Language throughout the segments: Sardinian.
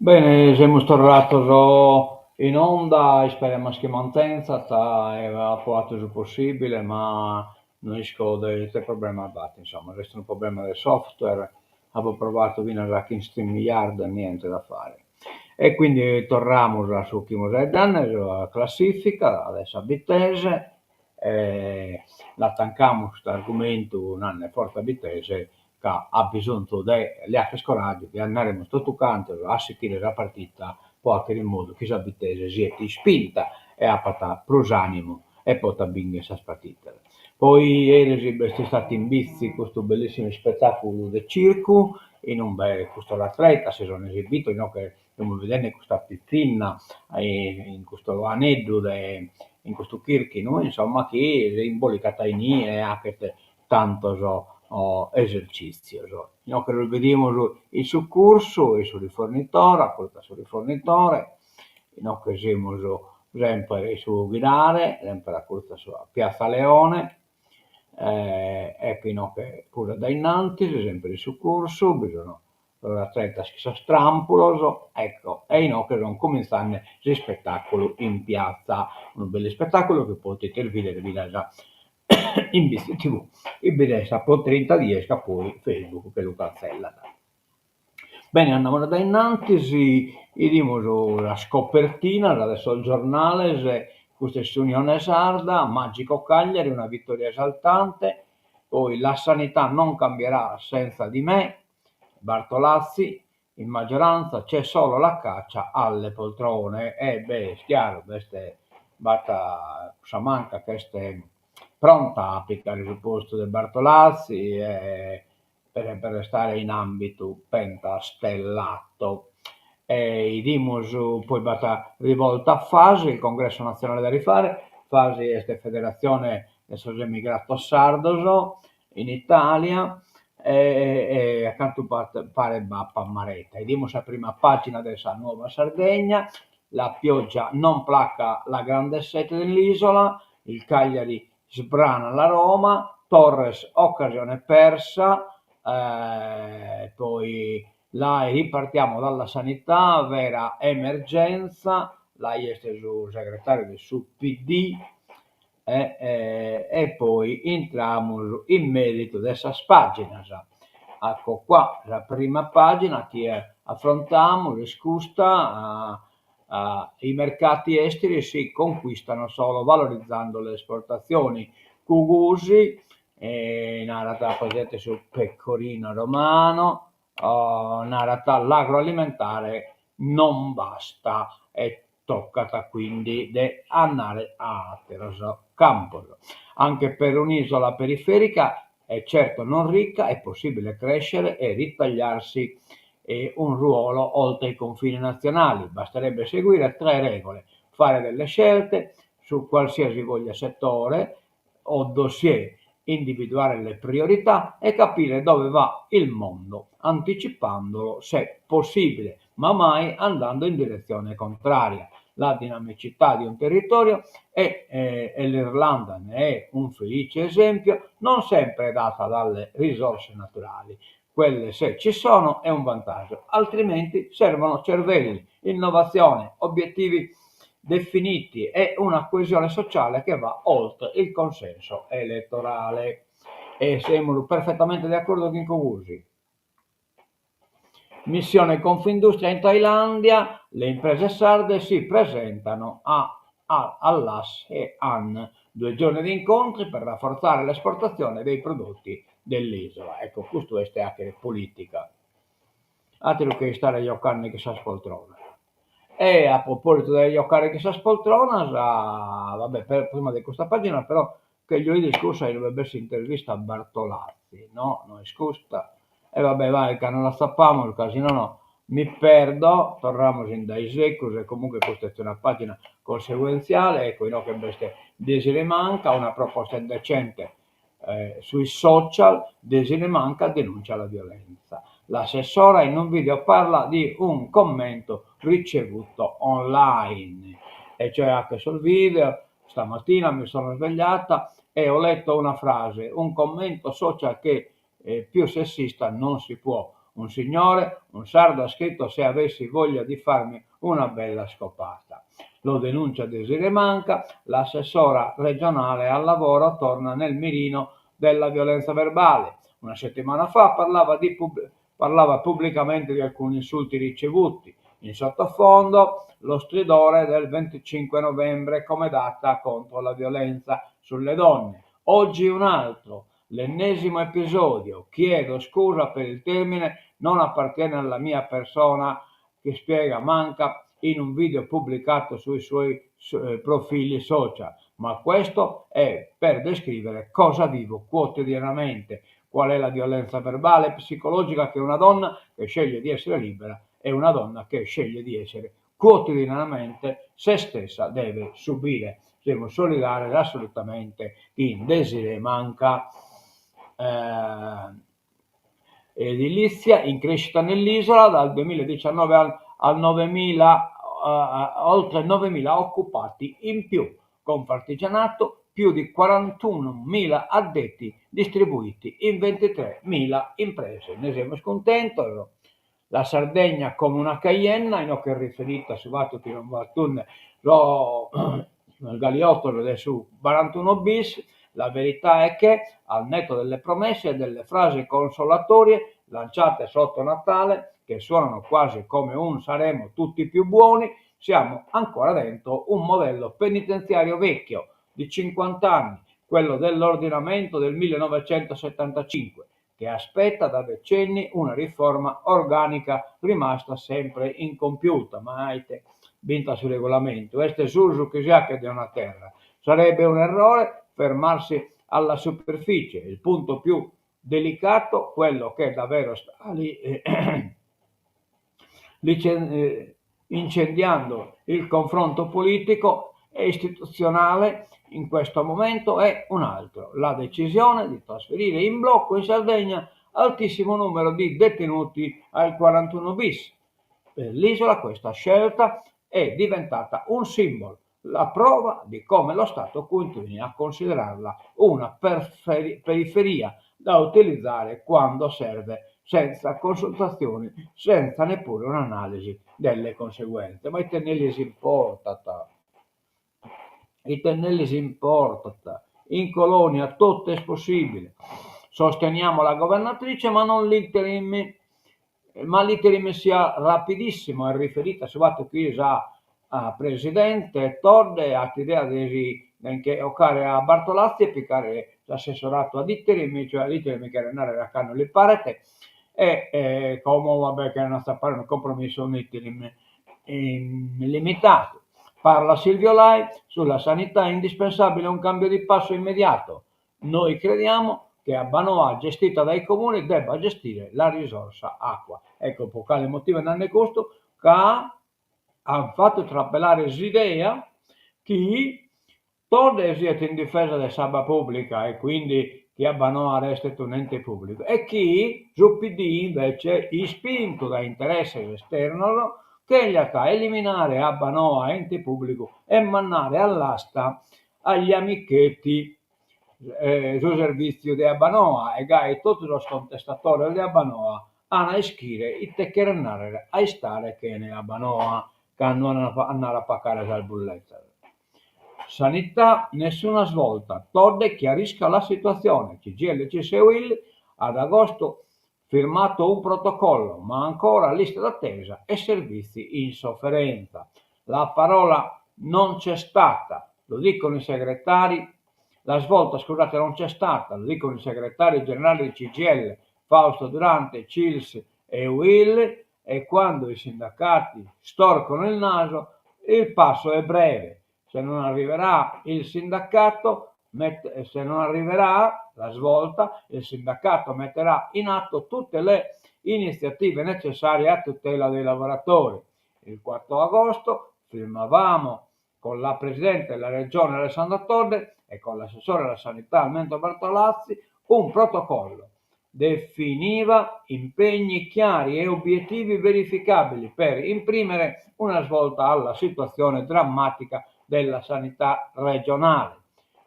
Bene, semus torrados in onda, isperemus chi mantenzat, apo 'atu su possibile, ma no isco de ite problema b'at, insomma, est unu problema de software, apo provadu finas chin StreamYard e niente da fare. E quindi torramus a su chi fimus 'aeddende, sa classifica de sa Bittese, e la tancamus custu argumentu nande forza Bittese ca at bisonzu de li 'acher coraggiu de andaremus totu cantos a sichire sa partita po 'acher in modu chi sa Bittese siet ispinta e apat prus animu e potat bingher sas partitas. Poi eris b'est istadu in Bitzi custu bellissimu ispetaculu de circu in umbe custos atletas si sun esibidos, inoghe semus bidende custa pitzinna in custu aneddu de in custu chirchinu insomma chi s'imbolicat inie e 'achet tantos esercitzios. Inoghe los bidimus in su cursu, in su rifornitore, acurtzu a su rifornitore, inoghe semus semper in su ghirare, semper acurtzu a sa Piazza Leone, ecco inoghe puru dae innantis, semper in su cursu, bi sun sos atletas chin sos trampulos, ecco, e inoghe sun cuminzende s'ispetaculu in piazza, unu bellu ispetaculu chi podides bidere finas in Bitzi TV, bi restat pro trinta dies ca poi Facebook che lu cantzellat. Bene, andamus dae innantis, 'idimus sas copertinas de sos giornales, custa est s'Unione Sarda, Magico Cagliari, una vittoria esaltante, poi la sanità non cambierà senza di me, Bartolazzi, in maggioranza c'è solo la caccia alle poltrone, e beh est chiaru, b'est b'at sa manca ch'est pronta a picare su postu de Bartolazzi e per restare in ambitu pentastellato. E 'idimus poi b'at rivolta Fasi, il congresso nazionale da rifare, Fasi est federatzione de sos emigrados sardos in Italia e a cantu paret b'apat maretta. 'Idimus sa prima pagina de sa Nuova Sardegna, la pioggia non placa la grande sete dell'isola, il Cagliari sbrana la Roma, Torres occasione persa, poi Lai ripartiamo dalla sanità, vera emergenza, Lai est su segretariu de su PD, e poi intramus in meritu de sas paginas. Ecco qua sa prima pagina chi afrontamus est custa, i mercati esteri si conquistano solo valorizzando le esportazioni. Cugusi narat presente su pecorino romano, narat l'agroalimentare non basta e tocat quindi de andare a àteros campos. Anche per un'isola periferica e certo non ricca è possibile crescere e ritagliarsi un ruolo oltre i confini nazionali, basterebbe seguire tre regole, fare delle scelte su qualsivoglia settore o dossier, individuare le priorità e capire dove va il mondo, anticipandolo se possibile, ma mai andando in direzione contraria. La dinamicità di un territorio e, eh, e l'Irlanda ne è un felice esempio, non sempre è data dalle risorse naturali. Quelle se ci sono è un vantaggio, altrimenti servono cervelli, innovazione, obiettivi definiti e una coesione sociale che va oltre il consenso elettorale. E semus perfettamente de acordu chin Cugusi. Missione Confindustria in Thailandia, le imprese sarde si presentano a all'ASEAN, due giorni di incontri per rafforzare l'esportazione dei prodotti dell'isola. Ecco, custu est 'achere politica, ateru che istare jocande chin sas poltronas. E a propositu de jocare chin sas poltronas, va bè, prima de custa pagina però Cherjo 'ider cussa inue b'est s'intervista a Bartolazzi, no, no est custa, e va bè vai ca no l'atzapamus ca si nono mi perdo, torramus in dae secus e comunque custa est una pagina conseguentziale, ecco inoghe b'est Desirée Manca, una proposta indecente sui social, Desirée Manca denuncia la violenza. L'assessora in un video parla di un commento ricevuto online, e cioè anche sos video Stamattina mi sono svegliata e ho letto una frase, un commento social che più sessista non si può. Un signore, un sardo ha scritto se avessi voglia di farmi una bella scopata. Lo denuncia Desirée Manca, l'assessora regionale al lavoro torna nel mirino della violenza verbale. Una settimana fa parlava, di pub- parlava pubblicamente di alcuni insulti ricevuti. In sottofondo lo stridore del 25 novembre come data contro la violenza sulle donne. Oggi un altro, l'ennesimo episodio. Chiedo scusa per il termine, non appartiene alla mia persona, che spiega Manca in un video pubblicato sui suoi eh, profili social, ma questo è per descrivere cosa vivo quotidianamente, qual è la violenza verbale e psicologica che una donna che sceglie di essere libera è una donna che sceglie di essere quotidianamente se stessa deve subire. Semus solidales assolutamente chin Desirée Manca. Eh, edilizia in crescita nell'isola dal 2019 al, al 9.000, uh, oltre 9.000 occupati in più. Confartigianato più di 41.000 addetti distribuiti in 23.000 imprese. Ne semus cuntentos. La Sardegna come una Caienna, inoghe est riferita a su fatu chi non b'at sos galiotos de su barantuno bis, la verità è che, al netto delle promesse e delle frasi consolatorie lanciate sotto Natale, che suonano quasi come un saremo tutti più buoni, siamo ancora dentro un modello penitenziario vecchio, di 50 anni, quello dell'ordinamento del 1975, che aspetta da decenni una riforma organica rimasta sempre incompiuta. Ma ite b'intrat su regulamentu, est s'usu chi si 'achet de una terra. Sarebbe un errore fermarsi alla superficie, il punto più delicato, quello che davvero sta lì incendiando il confronto politico e istituzionale in questo momento è un altro, la decisione di trasferire in blocco in Sardegna altissimo numero di detenuti al 41 bis. Per l'isola questa scelta è diventata un simbolo, la prova di come lo Stato continui a considerarla una periferia da utilizzare quando serve, senza consultazioni, senza neppure un'analisi delle conseguenze. Ma ite nde lis importat? Ite nde lis importat? In colonia totu est possibile. Sosteniamo la governatrice ma non l'interim, ma l'iterim sia rapidissimo, est riferita a su fatu chi sa presidente Todde at idea de si de nche 'ocare a Bartolazzi e picare s'assessoratu ad interim, cioè ad interim cheret narrer a cando li paret, e como va bè cheren atzapare unu compromissu un'interim limitadu. Parla Silvio Lai, sulla sanità è indispensabile un cambio di passo immediato. Noi crediamo che Abbanoa gestita dai comuni debba gestire la risorsa acqua. Ecco pro cale motivu est nande custu, ca an fatu trapelare s'idea chi Todde siat in difesa de s'abba pùblica e quindi chi Abbanoa restet un'ente pùblicu e chi su PD invece, ispintu dae interesses esternos, cheriat eliminare Abbanoa ente pùblicu e mandare all'asta agli amichetti su servìtziu de Abbanoa e gai totu sos contestatores de Abbanoa an a ischire ite cheret nàrrere a istare chene Abbanoa cando an a andare a pacare sas bulletas. Sanità, nessuna svolta, Todde chiarisca la situazione, CGIL CISL e UIL ad agosto firmato un protocollo, ma ancora liste d'attesa e servizi in sofferenza. La parola non c'è stata, lo dicono i segretari, la svolta scusate non c'è stata, lo dicono i segretari generali di CGIL, Fausto Durante, CILS e UIL, e quando i sindacati storcono il naso il passo è breve. Se non arriverà il sindacato, se non arriverà la svolta, il sindacato metterà in atto tutte le iniziative necessarie a tutela dei lavoratori. Il 4 agosto firmavamo con la Presidente della Regione Alessandra Todde e con l'assessore alla sanità Armando Bartolazzi un protocollo. Definiva impegni chiari e obiettivi verificabili per imprimere una svolta alla situazione drammatica della sanità regionale.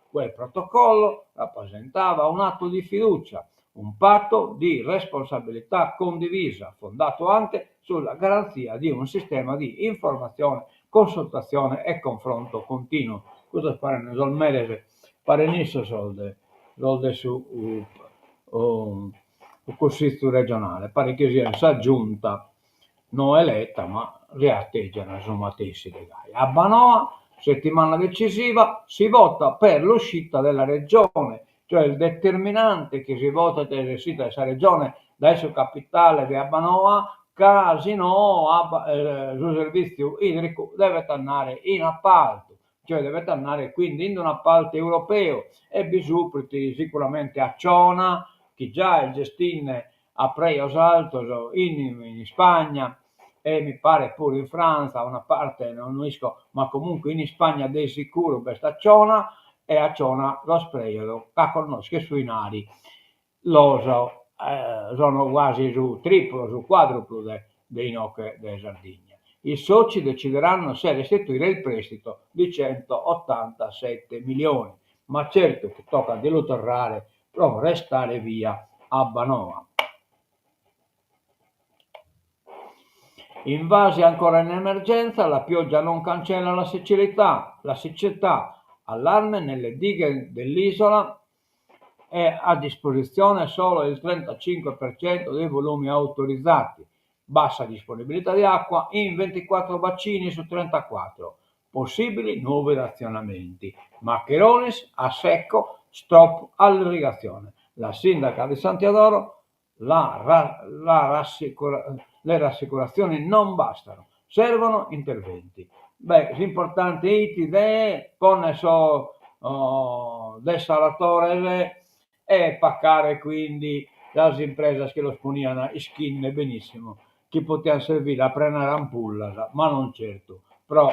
Quel protocollo rappresentava un atto di fiducia, Un patto di responsabilità condivisa, fondato anche sulla garanzia di un sistema di informazione, consultazione e confronto continuo. Custos parent sos meres, parent issos sos de sos de su Cussìgiu regionale, paret chi siat sa giunta no eleta ma si ategian su matessi de gai. Abbanoa, settimana decisiva, si vota per l'uscita della Regione, cioè est determinante chi si votet s'essida de sa Regione dae su capitale de Abbanoa ca si no su servìtziu ìdricu devet andare in apaltu, cioè devet andare quindi in un'apaltu europeu e bi suprit sicuramente Acciona chi giai est gestinde a prejos altos in Ispagna e mi paret puru in Frantza, una parte no isco, ma comunque in Ispagna de sicuru b'est Acciona e Acciona sos prejos ca connoschet su 'inari los sono quasi su triplu o su quadruplu de de inoghe de Sardigna. I soci decideranno se restituire il prestito di centottantasette milioni, ma certu chi tocat de lu torrare pro restare bia Abbanoa. Invasi ancora in emergenza, la pioggia non cancella la siccità, la siccità, allarme nelle dighe dell'isola è a disposizione solo il 35% dei volumi autorizzati, bassa disponibilità di acqua in 24 bacini su 34, possibili nuovi razionamenti. Maccheronis a secco, stop all'irrigazione. La sindaca di San Teodoro la la rassicura le rassicurazioni non bastano, servono interventi. Beh, s'importante 'it de ponner sos dessaladores e pacare quindi sas impresas chi los ponian ischinde benissimo chi potian servire a prenare ampullas, ma non certu pro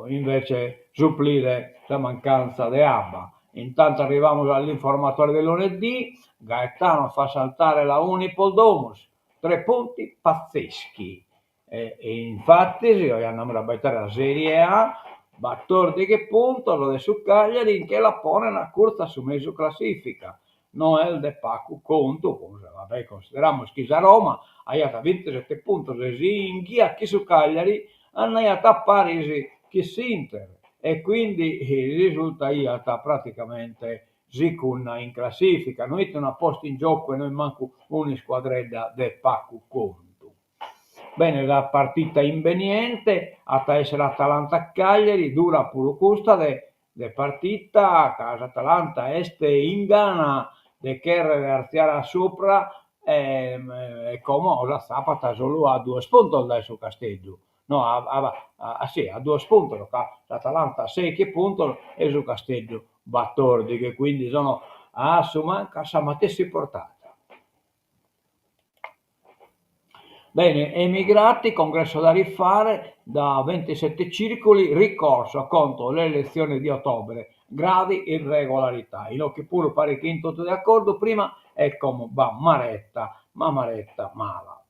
invece suplire sa mancanza de abba. Intanto arrivamus all'informatore del lunedì, Gaetano fa saltare la Unipol Domus, tre punti pazzeschi. E infatis, oe andamus a abbaidare sa Serie A, batòrdighi puntos de su Cagliari nche la ponen a curtzu a su mesu classifica, no est de pagu contu, va bè consideramus chi sa Roma aiat bintisete puntos e si 'inghiat chi su Cagliari andaiat a paris chi s'Inter e quindi risultaiat praticamente sicunda in classifica, no 'it una posta in giocu e no 'it mancu un'iscuadredda de pagu contu. Bene, sa partita imbeniente at a essere Atalanta-Cagliari, dura puru custa de de partita ca s'Atalanta est in gana de chèrrere artziare a supra e como s'atzapat solu a duos puntos dae su Casteddu, no a a si a duos puntos ca s'Atalanta sèighi puntos e su Casteddu batòrdighi, quindi sono a su mancu a sa matessi portada. Bene, emigrati, congresso da rifare, da 27 circoli, ricorso contro le elezioni di ottobre, gravi irregolarità. Inoghe puru paret chi 'in totu de acordu prima e como b'at maretta, ma maretta mala.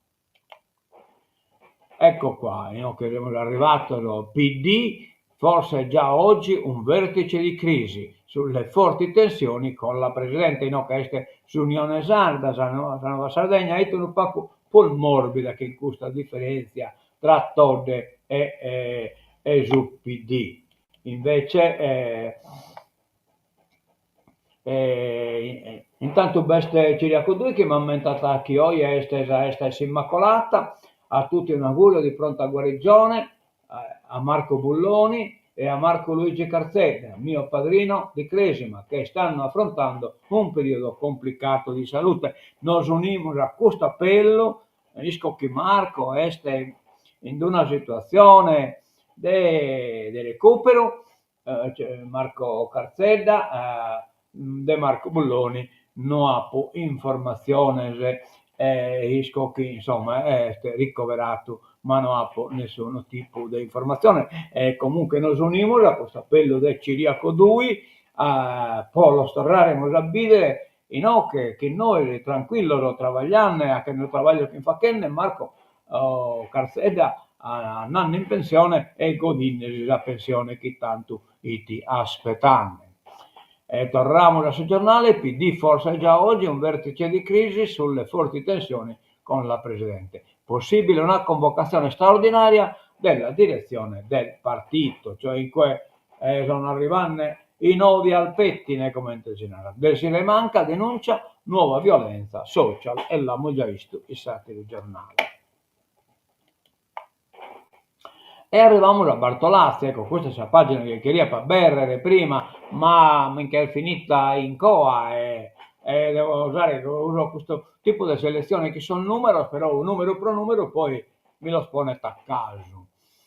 Ecco qua, inoghe semus arrivados, PD, forse già oggi un vertice di crisi sulle forti tensioni con la Presidente, inoghe est s'Unione Sarda, sa Nuova Sardegna, 'it unu pagu prus morbida chin custa diferentzia tra Todde e e su PD. Invece Intantu b'est Ciriacu Dui chi m'ammentat chi oje est sa 'esta 'e s'Immacolata, a tutti un augurio di pronta guarigione a Marco Bulloni e a Marco Luigi Carzedda, mio padrino di cresima, che stanno affrontando un periodo complicato di salute. Nos unimus a custu appellu, isco chi Marco est in una situatzione de de recuperu Marco Carzedda, de Marco Bulloni no apo informatziones e isco chi insomma est ricoveradu ma no apo nessunu tipu de informatzione e comunque nos unimus a custu apellu de Ciriaco Dui po los torraremus a bìdere inoghe chin nois tranquillos trabagliende 'achende su trabagliu chi 'in fachende Marco Carzedda andende in pensione e godindesi sa pensione chi tantu 'it aspetende. E torramus a su giornale, PD forse già oggi un vertice di crisi sulle forti tensioni con la Presidente. Possibile una convocazione straordinaria della direzione del partito, cioè in cue sono arrivande i nodi al pettine, comente si narat. Desirée Manca denuncia nuova violenza social e l'amus già bistu in s'àteru giornale. E arrivamus a Bartolazzi, ecco custa est sa pagina chi cheria abèrrere prima, ma mi nch'est finita in coa e e devo usare uso custu tipu de seletzione chi sos numeros, però numeru pro numeru poi mi los ponet a casu.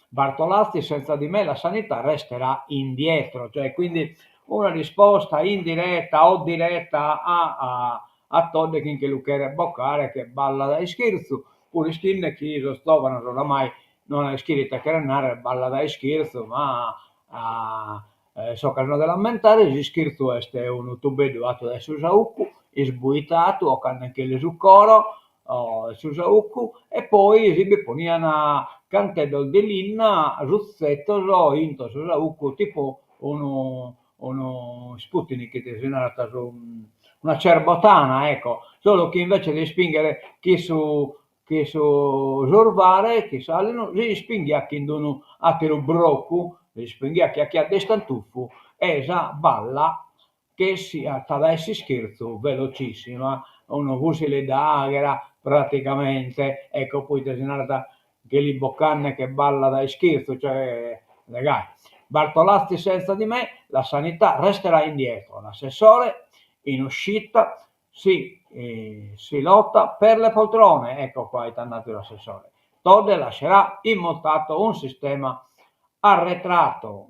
Bartolazzi senza di me la sanità resterà indietro, cioè quindi una risposta indiretta o diretta a a a Todde chi nche lu cheret bocare che balla dae ischirzu, puru ischinde chi sos zovanos oramai no an a ischire ite cheret narrer balla dae ischirzu, ma s'ocasione de l'ammentare, s'ischirzu est unu tubeddu 'atu dae su saucu, isbuitadu, 'ocandecheli su coro 'e su saucu e poi si bi ponian canteddos de linna suzetos intro su saucu tipu unu unu sputnik si narat su una cerbotana ecco, solu chi invece de ispinghere chi su chi su survare chi s'alinu si ispinghiat chin d'unu atteru broccu, si ispinghiat chi 'achiat de istantufu e sa balla ch'essiat dae s'ischirzu velocissima, unu fusileddu a àghera praticamente, ecco poite si narat nche li bocande che balla dae ischirzu, cioè de gai. Bartolazzi senza di me la sanità resterà indietro, l'assessore in uscita si si lotta per le poltrone, ecco qua ite at nadu l'assessore, Todde lascerà immutato un sistema arretrato.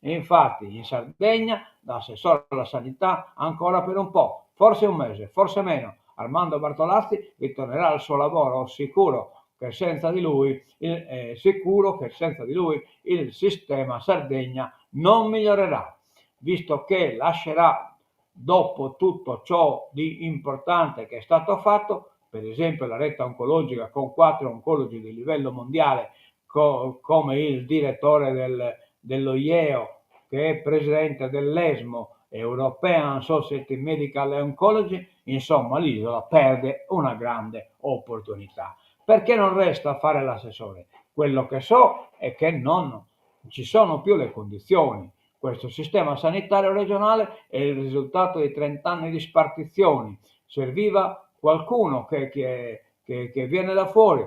Infatti in Sardegna da assessore alla sanità ancora per un po', forse un mese, forse meno, Armando Bartolazzi ritornerà al suo lavoro sicuro che senza di lui, eh, sicuro che senza di lui il sistema Sardegna non migliorerà, visto che lascerà dopo tutto ciò di importante che è stato fatto, per esempio la rete oncologica con quattro oncologi di livello mondiale, co- come il direttore del, dello IEO, che è presidente dell'ESMO, European Society Medical Oncology, insomma l'isola perde una grande opportunità. Perché non resta a fare l'assessore? Quello che so è che non ci sono più le condizioni. Questo sistema sanitario regionale è il risultato di 30 anni di spartizioni. Serviva qualcuno che, che, che, che viene da fuori,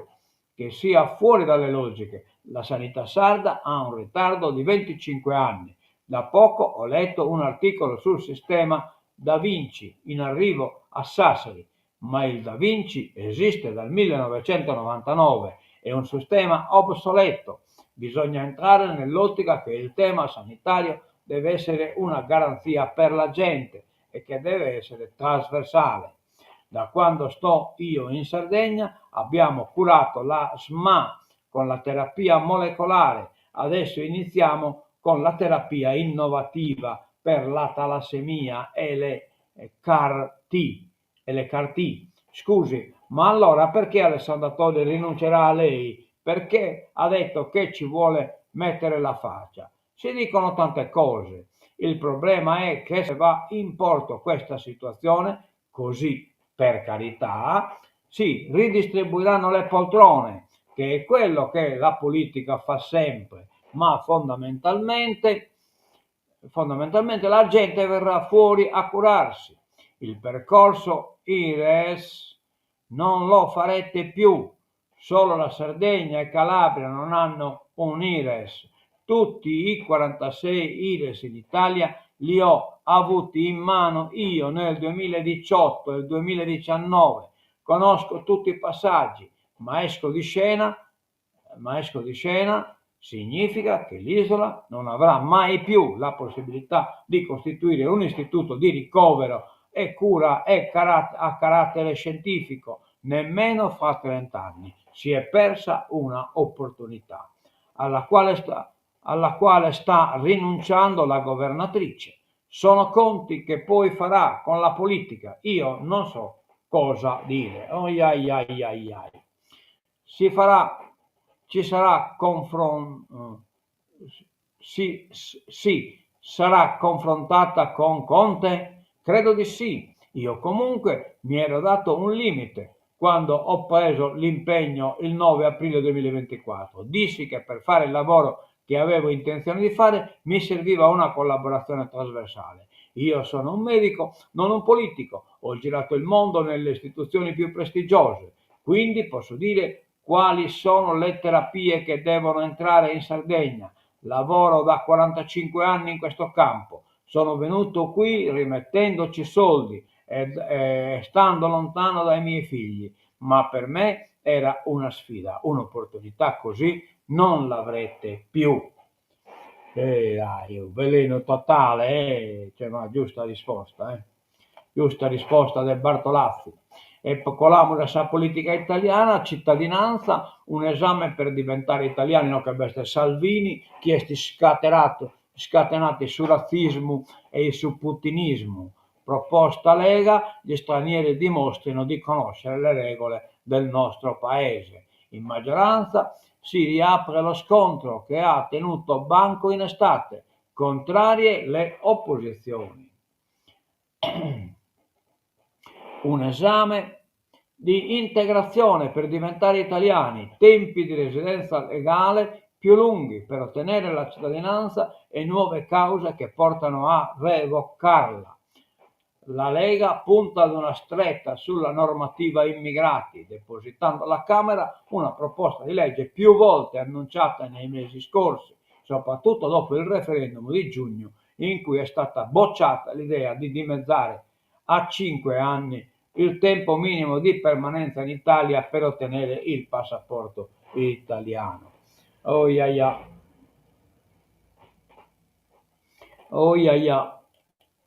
che sia fuori dalle logiche. La sanità sarda ha un ritardo di 25 anni. Da poco ho letto un articolo sul sistema Da Vinci in arrivo a Sassari, ma il Da Vinci esiste dal 1999, è un sistema obsoleto. Bisogna entrare nell'ottica che il tema sanitario deve essere una garanzia per la gente e che deve essere trasversale. Da quando sto io in Sardegna abbiamo curato la SMA con la terapia molecolare, adesso iniziamo con la terapia innovativa per la talassemia e le CAR-T. E le CAR-T. Scusi, ma allora perché Alessandra Todde rinuncerà a lei? Perché ha detto che ci vuole mettere la faccia? Si dicono tante cose. Il problema è che se va in porto questa situazione, così per carità, si ridistribuiranno le poltrone, che è quello che la politica fa sempre, ma fondamentalmente, fondamentalmente la gente verrà fuori a curarsi. Il percorso IRES non lo farete più, solo la Sardegna e Calabria non hanno un IRES. Tutti i 46 IRES in Italia li ho avuti in mano io nel 2018 e il 2019. Conosco tutti i passaggi, ma esco di scena, ma esco di scena significa che l'isola non avrà mai più la possibilità di costituire un istituto di ricovero e cura e a carattere scientifico, nemmeno fra 30 anni. Si è persa una opportunità alla quale sta, alla quale sta rinunciando la governatrice. Sono conti che poi farà con la politica. Io non so cosa dire. Oh, ai, ai, ai, ai. Si farà, ci sarà confronto, si, si, Sarà confrontata con Conte? Credo di sì. Io comunque mi ero dato un limite quando ho preso l'impegno il 9 aprile 2024. Dissi che per fare il lavoro che avevo intenzione di fare mi serviva una collaborazione trasversale. Io sono un medico, non un politico. Ho girato il mondo nelle istituzioni più prestigiose, quindi posso dire quali sono le terapie che devono entrare in Sardegna. Lavoro da 45 anni in questo campo. Sono venuto qui rimettendoci soldi e stando lontano dai miei figli, ma per me era una sfida, un'opportunità così non l'avrete più. E dai, un veleno totale, eh? Cioè, ma giusta risposta, eh? Giusta risposta de Bartolazzi. E colamus a sa politica italiana, cittadinanza, un esame per diventare italiani, inoghe b'est Salvini chi est iscateratu, iscatenatu su ratzismu e su putinismu. Proposta Lega, gli stranieri dimostrino di conoscere le regole del nostro paese. In maggioranza si riapre lo scontro che ha tenuto banco in estate, contrarie le opposizioni. Un esame di integrazione per diventare italiani, tempi di residenza legale più lunghi per ottenere la cittadinanza e nuove cause che portano a revocarla. La Lega punta ad una stretta sulla normativa immigrati, depositando alla Camera una proposta di legge più volte annunciata nei mesi scorsi, soprattutto dopo il referendum di giugno in cui è stata bocciata l'idea di dimezzare a 5 anni il tempo minimo di permanenza in Italia per ottenere il passaporto italiano. Oh ia ia. Oh ia ia.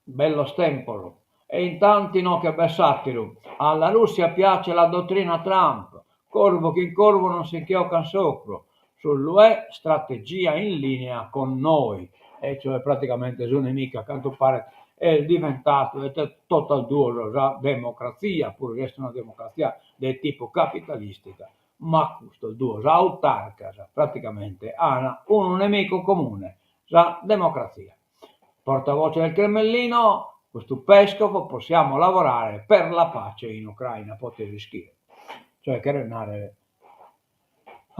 Bellos tempos. E intantu inoghe b'est s'àteru. Alla Russia piace la dottrina Trump. Corvu chin corvu non si nche 'ocan s'ocru. Sull'UE strategia in linea con noi. E cioè praticamente su nemicu a cantu paret est diventadu de totas duos sa democratzia, puru si est una democratzia de tipu capitalistica, ma custos duos autarcas praticamente an unu nemicu comune, sa democratzia. Portavoce del Cremlino, custu Peskov, possiamo lavorare per la pace in Ucraina, poteis ischire. Cioè cheret narrer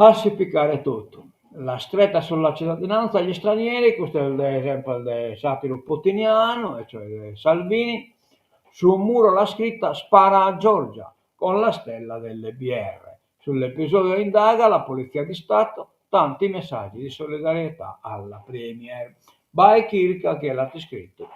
a si picare totu. La stretta sulla cittadinanza agli stranieri, custu est de semper de s'ateru putinianu, e cioè de Salvini, su un muro la scritta spara a Giorgia, con la stella delle BR. Sull'episodio indaga la Polizia di Stato, tanti messaggi di solidarietà alla Premier. Bae chirca chie l'at iscritu.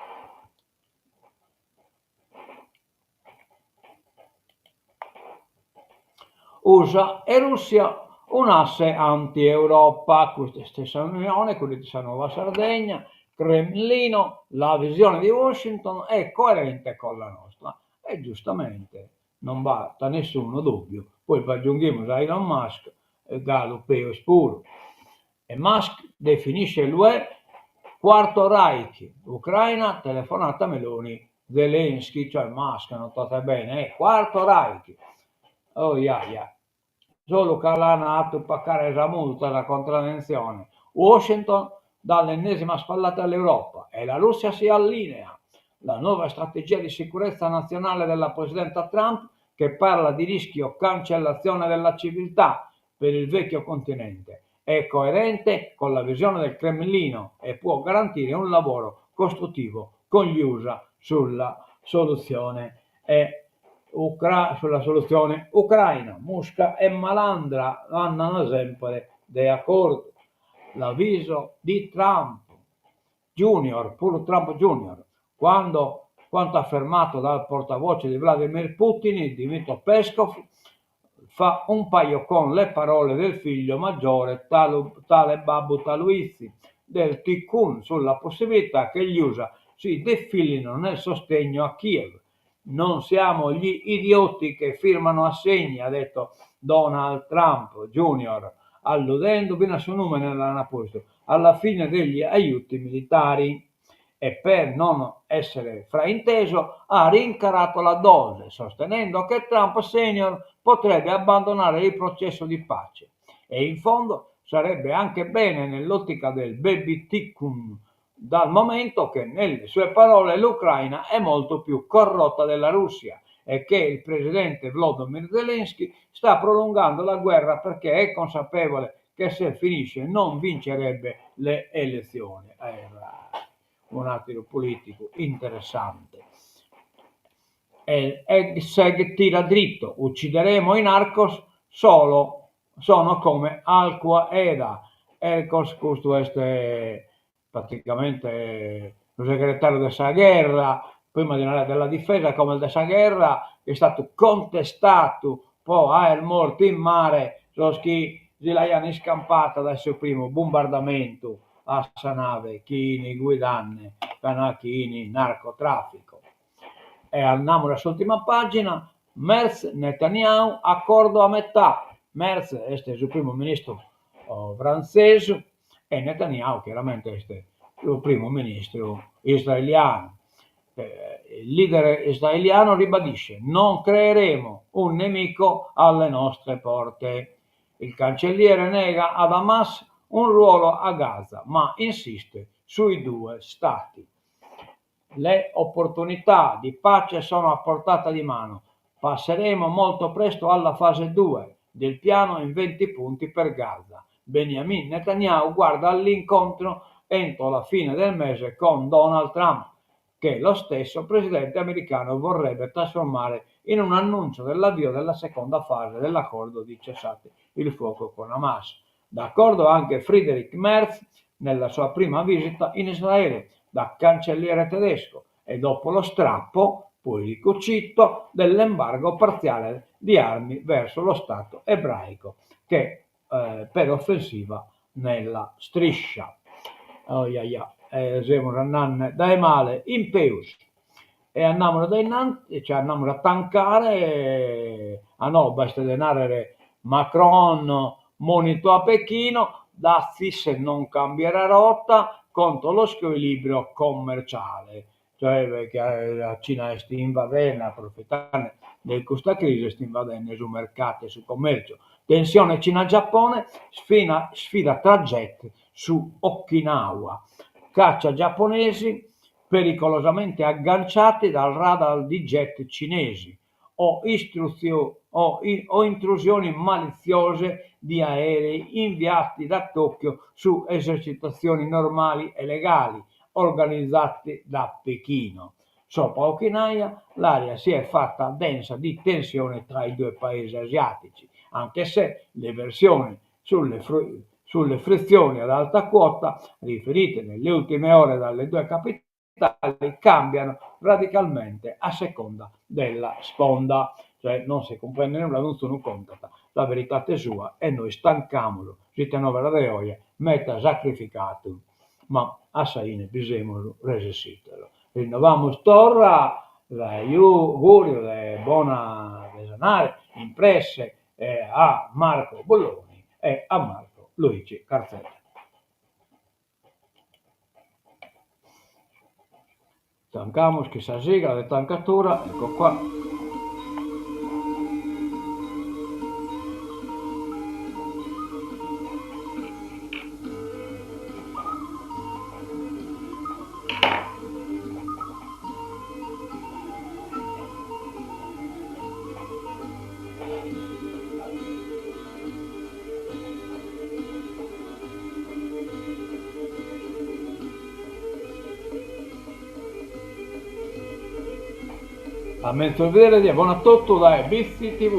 Usa e Russia un'asse anti-Europa, custa est sa Unione, currit sa Nuova Sardegna, Cremlino, la visione di Washington è coerente con la nostra. E giustamente, non b'at nessunu dùbbiu, poi b'agiunghimus a Elon Musk, galu peus puru. E Musk definisce l'UE quarto Reich, Ucraina, telefonata Meloni, Zelensky, cioè Musk, notate bene, eh, quarto Reich. Oh iaia. Solu ca l'an 'atu pacare sa multa, sa contraventzione. Washington dà l'ennesima spallata all'Europa e la Russia si allinea. La nuova strategia di sicurezza nazionale della presidenta Trump che parla di rischio cancellazione della civiltà per il vecchio continente è coerente con la visione del Cremlino e può garantire un lavoro costruttivo con gli Usa sulla soluzione e Ucra sulla solutzione ucraina. Musca e malandra andant semper de acordu. L'avviso di Trump Junior, puru Trump Junior, quando quanto affermato dal portavoce di Vladimir Putin, Dmitry Peskov, fa un paio con le parole del figlio maggiore, tale babbu taluizzi, del tycoon sulla possibilità che gli Usa si defilino nel sostegno a Kiev. Non siamo gli idioti che firmano assegni, ha detto Donald Trump Jr., alludendo finas su nùmene l'ant postu alla fine degli aiuti militari. E per non essere frainteso ha rincarato la dose, sostenendo che Trump senior potrebbe abbandonare il processo di pace. E in fondo sarebbe anche bene nell'ottica del baby tycoon. Dal momento che nelle sue parole l'Ucraina è molto più corrotta della Russia e che il presidente Volodymyr Zelensky sta prolungando la guerra perché è consapevole che se finisce non vincerebbe le elezioni. Un'àteru polìticu interessante. E Hegseth tira dritto, uccideremo i narcos solo, sono come Al Qaeda. Hegseth custu est praticamente su segretariu de sa gherra, prima ddi naraiant della difesa, como est de sa gherra, est istadu contestadu po aer mortu in mare sos chi si l'aiant iscampada dae su primu bombardamentu a sa nave chi 'ini guidande ca nachi 'ini narcotraffico. E andamus a s'ultima pagina, Merz Netanyahu accordo a metà, Merz est su primu ministru frantzesu e Netanyahu chiaramente est su primu ministru israelianu. Il leader israeliano ribadisce non creeremo un nemico alle nostre porte. Il cancelliere nega ad Hamas un ruolo a Gaza, ma insiste sui due stati. Le opportunità di pace sono a portata di mano. Passeremo molto presto alla fase 2 del piano in 20 punti per Gaza. Benjamin Netanyahu guarda all'incontro entro la fine del mese con Donald Trump, che lo stesso presidente americano vorrebbe trasformare in un annuncio dell'avvio della seconda fase dell'accordo di cessate il fuoco con Hamas. D'accordo anche Friedrich Merz nella sua prima visita in Israele da cancelliere tedesco e dopo lo strappo, poi ricucito, dell'embargo parziale di armi verso lo Stato ebraico che eh, per offensiva nella striscia. Oiaia, eh, semus andande dae male in peus. E andamus dae innanti, cioè andamus a tancare, ah no, b'est de narrere Macron monito a Pechino, dazi se non cambierà rotta contro lo squilibrio commerciale, cioè che la Cina est invadende, aprofitende de custa crisi est invadende su mercatu e su commerciu. Tensione Cina-Giappone, sfida tra jet su Okinawa, caccia giapponesi pericolosamente agganciati dal radar di jet cinesi o o intrusioni maliziose di aerei inviati da Tokyo su esercitazioni normali e legali organizzate da Pechino. Sopra Okinawa l'aria si è fatta densa di tensione tra i due paesi asiatici, anche se le versioni sulle, sulle frizioni ad alta quota riferite nelle ultime ore dalle due capitali cambiano radicalmente a seconda della sponda, cioè non si comprende nulla, non contat sa veridade sua e nois tancamus s'ite novera de oje meta sacrificadu, ma a sa 'ine bi semus resessidos. Rinnovamus torra s'auguriu de bona de sanare in presse a Marco Bulloni e a Marco Luigi Carzedda. Tancamus chin sa sigla de tancatura, ecco qua. A menzus bìdere, bona a totu dae Bitzi TV.